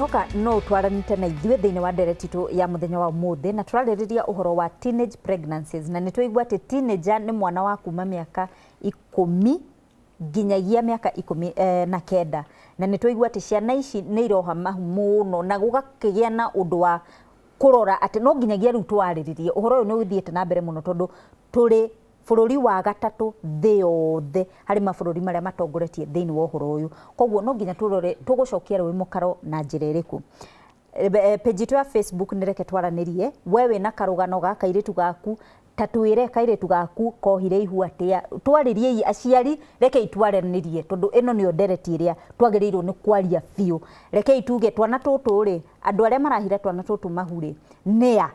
Ngwĩhoka no ũtwaranĩte na ithuĩ thĩinĩ wa ndereti itũ ya mũthenya wa ũmũthĩ, na tũrarĩrĩria ũhoro wa teenage pregnancies, na nĩ twaigua atĩ teenager nĩ mwana wa kuma mĩaka 10 nginyagia mĩaka 19, na nĩ twaigua atĩ ciana ici nĩ iroha mahu mũno, na gũgakĩgĩa na ũndũ wa kũrora atĩ no nginyagia rĩu twarĩrĩrie ũhoro ũyũ. Nĩ ũthiĩte na mbere mũno tondũ tũrĩ bũrũri wa gatatũ thĩ yothe harĩ mabũrũri marĩa matongoretie thĩinĩ wa ũhoro ũyũ. Koguo no nginya tũrore tũgũcokia rũĩ mũkaro na njĩra ĩrĩkũ. Page itũ ya Facebook, nĩ reke twaranĩrie. We wĩna karũgano ga kairĩtu gaku, ta twĩre kairĩtu gaku kohire ihu atĩa. Twarĩriei aciari, rekei twaranĩrie, tondũ ĩno nĩyo ndereti ĩrĩa twagĩrĩirwo nĩ kwaria biũ. Rekei tuge twana tũtũ rĩ, andũ arĩa marahira twana tũtũ mahu rĩ, nĩa,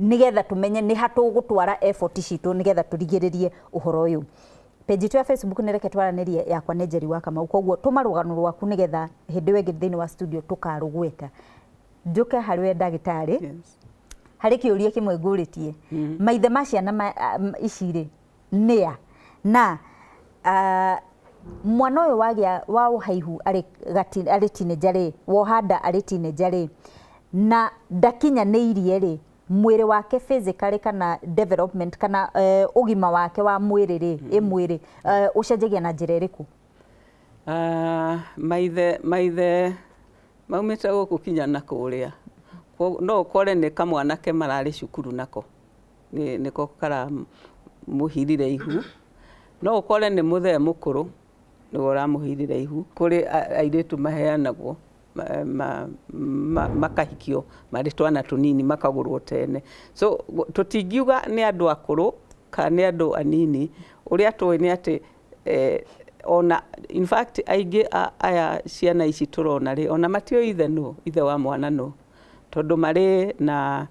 nĩgetha tũmenye nĩ ha tũgũtwara effort citũ nĩgetha tũrigĩrĩrie ũhoro ũyũ. Page itũ ya Facebook nĩ reke twaranĩrie. Yakwa nĩ Njeri wa Kamau. Koguo tũma rũgano rwaku nĩgetha hĩndĩ ĩyo ĩngĩ thĩinĩ wa studio tũkarũgweta. Njũke harĩ we ndagĩtarĩ. Yes. Harĩ kĩũria kĩmwe ngũrĩtie. Maithe ma ciana ici rĩ, nĩa? Na mwana ũyũ wagĩa wa ũhaihu arĩ arĩ teenager rĩ, woha nda arĩ teenager rĩ, na ndakinyanĩirie rĩ, mwĩrĩ wake physically kana development kana ũgima wake wa mwĩrĩ rĩ, ĩ mwĩrĩ ũcenjagia na njĩra ĩrĩkũ? Maithe maumĩte gũkũ kinya na kũrĩa. No ũkore nĩ kamwanake mararĩ cukuru nako nĩko karamũhirire ihu. No ũkore nĩ mũthee mũkũrũ nĩwe ũramũhirire ihu. Kũrĩ airĩtu maheanagwo makahikio marĩ twana tũnini, makagũrwo tene. So tũtingiuga nĩ andũ akũrũ kana nĩ andũ anini. Ũrĩa tũĩ nĩ atĩ ona in fact aingĩ aya ciana ici tũrona rĩ, ona matiũĩ ithe nũ, ithe wa mwana nũ, tondũ marĩ na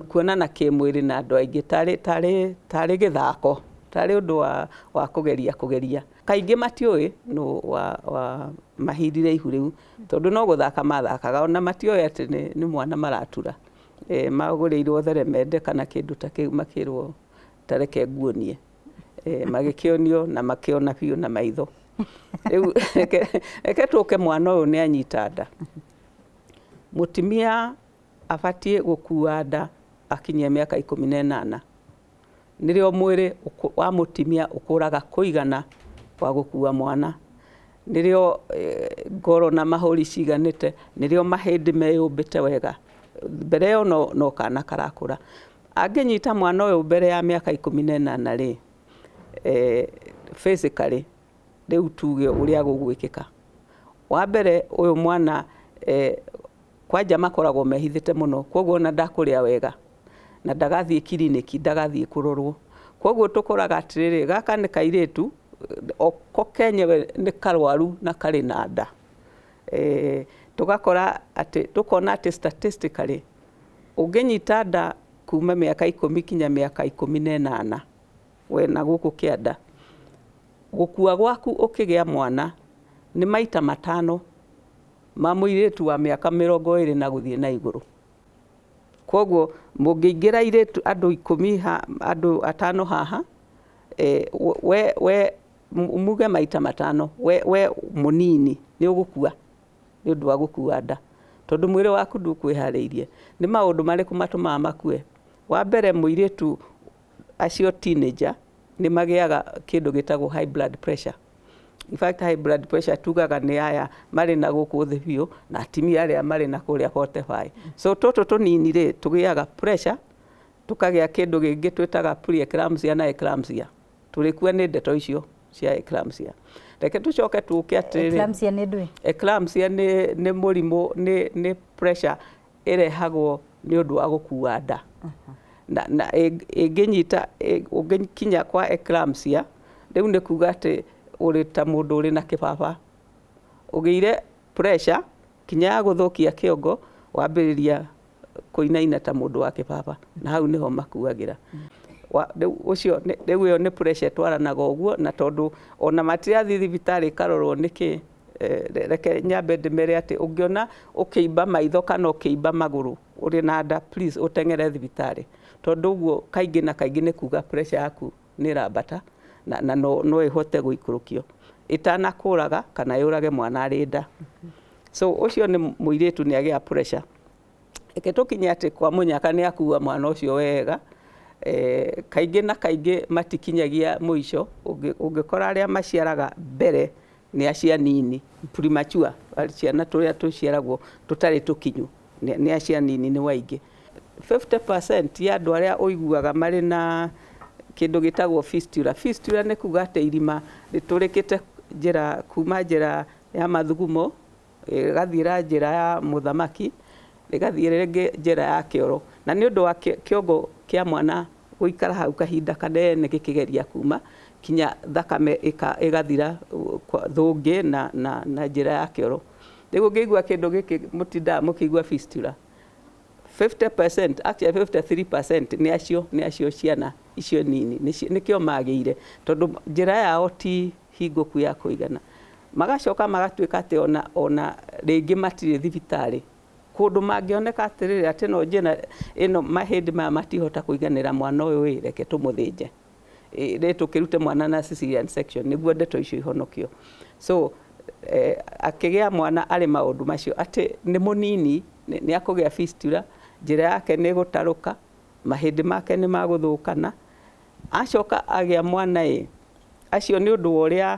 kuonana kĩmwĩrĩ na andũ aingĩ tarĩ gĩthako, tarĩ ũndũ wa kũgeria. Kaingĩ matiũĩ nũ wa mahirire ihu rĩu, tondũ no gũthaka mathakaga, ona matiũĩ atĩ nĩ mwana maratura. Magũrĩirwo theremende kana kĩndũ ta kĩu, makĩrwo ta reke nguonie. Magĩkĩonio na makĩona biũ na maitho. Rĩu reke tũke, mwana ũyũ nĩ anyita nda. Mũtumia abatiĩ gũkua nda akinyia mĩaka 18, nĩrĩo mwĩrĩ wa mũtumia ũkũraga kũigana wa gũkua mwana, nĩrĩo ngoro na mahũri ciganĩte, nĩrĩo mahĩndĩ meyũmbĩte wega. Mbere ĩyo no kana karakũra. Angĩnyita mwana ũyũ mbere ya mĩaka 18 rĩ, physically rĩu tuge ũrĩa gũgwĩkĩka. Wa mbere, ũyũ mwana kwanja makoragwo mehithĩte mũno, koguo ona ndakũrĩa wega na ndagathiĩ kiriniki, ndagathiĩ kũrorwo. Koguo tũkoraga atĩrĩrĩ, gaka nĩ kairĩtu ko kenyewe nĩ karwaru na karĩ na nda. Tũgakora atĩ, tũkona atĩ statistically ũngĩnyita nda kuma mĩaka 10 kinya mĩaka 18, we na gũkũ kĩanda, gũkua gwaku ũkĩgĩa mwana nĩ maita 5 ma mũirĩtu wa mĩaka 20 na gũthiĩ na igũrũ. Koguo mũngĩingĩra airĩtu andũ 10 ha, andũ 5 haha, we muge maita 5, we mũnini nĩ ũgũkua nĩ ũndũ wa gũkua nda, tondũ mwĩrĩ waku ndũkwĩharĩirie. Nĩ maũndũ marĩkũ matũmaga makue? Wa mbere, mũirĩtu acio teenager nĩ magĩaga kĩndũ gĩtagwo high blood pressure. In fact, high blood pressure tugaga nĩ aya marĩ na gũkũ thĩ biũ na atumia arĩa marĩ na kũrĩa 45. So tũtũ tũnini rĩ, tũgĩaga pressure, tũkagĩa kĩndũ gĩngĩ twĩtaga pre-eclampsia na eclampsia. Tũrĩkua nĩ ndeto icio cia eclampsia. Reke tũcoke tũke atĩrĩrĩ. Eclampsia nĩ ndũĩ? Eclampsia nĩ mũrimũ, nĩ pressure ĩrehagwo nĩ ũndũ wa gũkua nda. Na ĩngĩnyita, ũngĩkinya kwa eclampsia, rĩu nĩ kuga atĩ ũrĩ ta mũndũ ũrĩ na kĩbaba. Ũgĩire pressure kinya ya gũthũkia kĩongo, wambĩrĩria kũinaina ta mũndũ wa kĩbaba, na hau nĩho makuagĩra. Rĩu ũcio rĩu ĩyo nĩ pressure ĩtwaranaga ũguo, na tondũ ona matirathiĩ thibitarĩ ĩkarorwo nĩkĩ. Reke nyambe ndĩmere atĩ ũngĩona ũkĩimba maitho kana ũkĩimba magũrũ ũrĩ na nda, please ũteng'ere thibitarĩ, tondũ ũguo kaingĩ na kaingĩ nĩ kuga pressure yaku nĩ ĩrambata na no ĩhote gũikũrũkio ĩtanakũraga kana yũrage mwana arĩ nda. So ũcio nĩ mũirĩtu nĩ agĩa pressure. Reke tũkinye atĩ kwa mũnyaka nĩ akua mwana ũcio wega. Kaingĩ na kaingĩ matikinyagia mũico. Ũngĩkora arĩa maciaraga mbere nĩ acia nini, premature, ciana tũrĩa tũciaragwo tũtarĩ tũkinyu nĩ acia nini nĩ waingĩ. 50% ya andũ arĩa ũiguaga marĩ na kĩndũ gĩtagwo fistula. Fistula nĩ kuga atĩ irima rĩtũrĩkĩte njĩra kuma njĩra ya mathugumo ĩgathiĩra njĩra ya mũthamaki rĩgathiĩ rĩngĩ njĩra ya kĩoro, na nĩ ũndũ wa kĩongo kĩa mwana gũikara hau kahinda kanene gĩkĩgeria kuma kinya thakame ĩgathira thũngĩ na njĩra ya kĩoro. Rĩu ũngĩigua kĩndũ gĩkĩ mũtindaga mũkĩigua fistula, 50%, actually 53% nĩ acio ciana icio nini nĩkĩo magĩire, tondũ njĩra yao ti hingũku ya kũigana. Magacoka magatuĩka atĩ ona rĩngĩ matirĩ thibitarĩ kũndũ mangĩoneka atĩrĩrĩ atĩ no njĩra ĩno mahĩndĩ maya matihota kũiganĩra mwana ũyũ ĩ, reke tũmũthĩnje rĩ tũkĩrute mwana na cesarean section nĩguo ndeto icio ihonokio. So akĩgĩa mwana arĩ maũndũ macio atĩ nĩ mũnini nĩ akũgĩa fistula, njĩra yake nĩ gũtarũka, mahĩndĩ make nĩ magũthũkana. Acoka agĩa mwana ĩ, acio nĩ ũndũ wa ũrĩa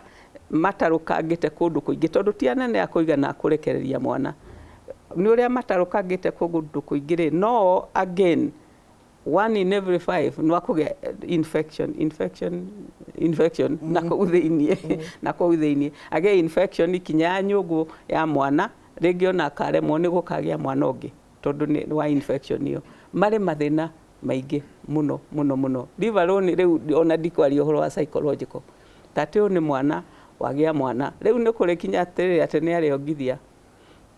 matarũkangĩte kũndũ kũingĩ, tondũ ti anene a kũigana a kũrekereria mwana, nĩ ũrĩa matarũkangĩte kũndũ kũingĩ rĩ, no again one in every five no akũgĩa infection na kũu thĩiniĩ, na kũu thĩiniĩ agĩe infection kinya ya nyũngũ ya mwana, rĩngĩ ona akaremwo nĩ gũkagĩa mwana ũngĩ tondũ nĩ wa infection ĩyo. Marĩ mathĩna maingĩ mũno mũno mũno. Leave alone rĩu ona ndikwaria ũhoro wa psychological, ta atĩ ũyũ nĩ mwana wagĩa mwana rĩu nĩ kũrĩ kinya atĩrĩrĩ atĩ nĩ arĩongithia,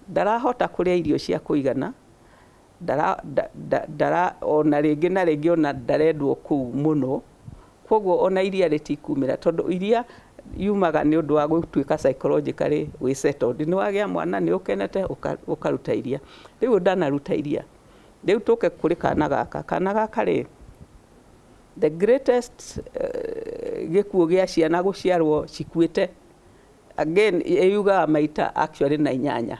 ndarahota kũrĩa irio cia kũigana, ndara ndara ona rĩngĩ na rĩngĩ ona ndarendwo kũu mũno, koguo ona iria rĩtikumĩra tondũ iria yumaga nĩ ũndũ wa gũtuĩka psychologically wĩ settled, nĩ wagĩa mwana nĩ ũkenete ũkaruta iria. Rĩu ndanaruta iria, rĩu tũke kũrĩ kana gaka. Kana gaka rĩ, the greatest gĩkuũ gĩa ciana gũciarwo cikuĩte again ĩyugaga maita actually na inyanya.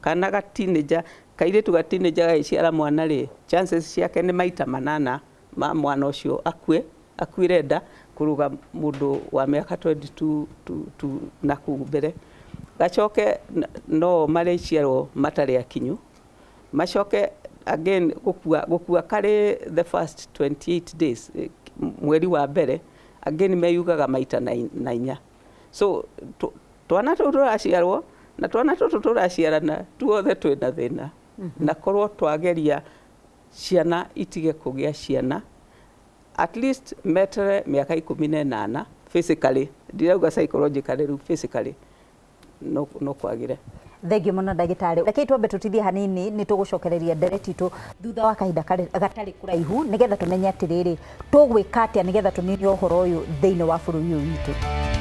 Kana ga teenager, kairĩtu ga teenager gagĩciara mwana rĩ, chances ciake nĩ maita manana ma mwana ũcio akue, akuire nda kũrũga mũndũ wa mĩaka 22 tu na kũu mbere. Gacoke no marĩciarwo matarĩ akinyu, macoke again gũkua karĩ the first 28 days, mweri wa mbere, again meyugaga maita na inya. So twana tũu tũraciarwo na twana tũtũ tũraciarana tuothe twĩna thĩna. Na korwo twageria ciana itige kũgĩa ciana, at least metere mĩaka 18 physically, ndirauga psychologically, rĩu physically no kwagĩre. Thengiũ mũno ndagĩtarĩ. Rekei twambe tũtithie hanini, nĩ tũgũcokereria ndereti itũ thutha wa kahinda gatarĩ kũraihu nĩgetha tũmenye atĩrĩrĩ tũgwĩka atĩa nĩgetha tũnine ũhoro ũyũ thĩinĩ wa bũrũri ũyũ witũ.